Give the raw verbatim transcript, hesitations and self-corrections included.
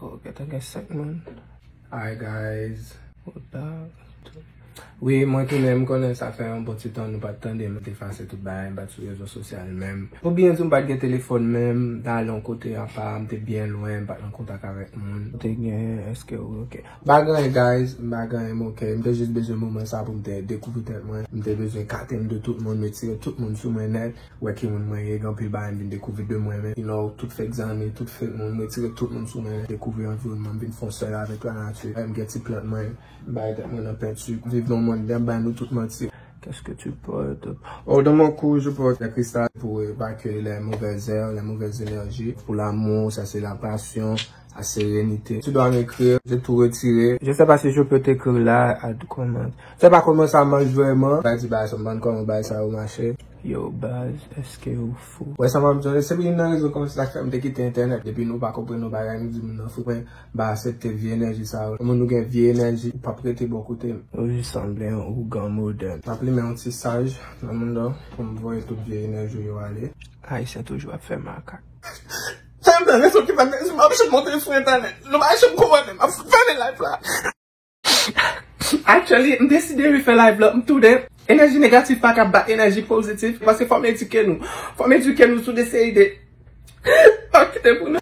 Oh, gentan gen senk moun. Hi guys. Wi, mwen tounen, m konnen sa fè yon bon ti tan nou pa t tande m, m te efase tout bagay, m pa t sou rezo sosyal menm. Pou byen di w, m pa t gen telefòn menm, m t ale yon kote apa, m te byen lwen, m pa t nan kontak avèk moun. M te gen, èske w oke? M pa gen anyen, guys, m pa gen anyen, m oke. M te jis bezwen moman sa pou m te dekouvri tèt mwen. M te bezwen ekate m de tout moun, retire tout moun sou mwen nèt. Wè ki moun mwen ye, gen anpil bagay m vin dekouvri de mwen menm. You know, tout fake zanmi, tout fake moun, m retire tout moun sou mwen, dekouvri anviwònman m, vin fè yon sèl avèk lanati. M gen ti plant mwen, m bay tèt mwen nan penti, viv nan yon mond, m bay nou tout manti. Qu'est-ce que tu portes? Oh, dans mon cou, je porte des cristaux pour évacuer les mauvaises herbes, les mauvaises énergies. Pour l'amour, ça c'est la passion, la sérénité. Tu dois m'écrire, j'ai tout retiré. Je sais pas si je peux t'écrire là, à comment. Je sais pas comment ça marche vraiment. Ba di ba sa, man, kòman bagay sa yo mache. Yo, baz, èske ou fou? Wè sa m ap di w, se youn nan rezon kòmsi sa k fè m te kite entènèt. Depi nou pa konprann yon bagay, nou di moun nan fou. Mwen, m pa aksepte vye enèji sa yo. Moun nou gen vye enèji, ou p ap rete bò kote m. Ou jis sanble yon ougan modèn. M ap limen yon ti saj nan mouda pou m voye tout vye enèji yo ale. Ayisyen toujou ap fè makak. Sa m nan rezon ki fè m, m ap jis monte sou entènèt. Nou pa jis konprann, m ap fèmen live la. Actually, m deside refè live la, m tounen. Enèji negatif pa ka bat enèji pozitif, paske fò m edike nou. Fò m edike nou sou de seri de aktivite pou nou.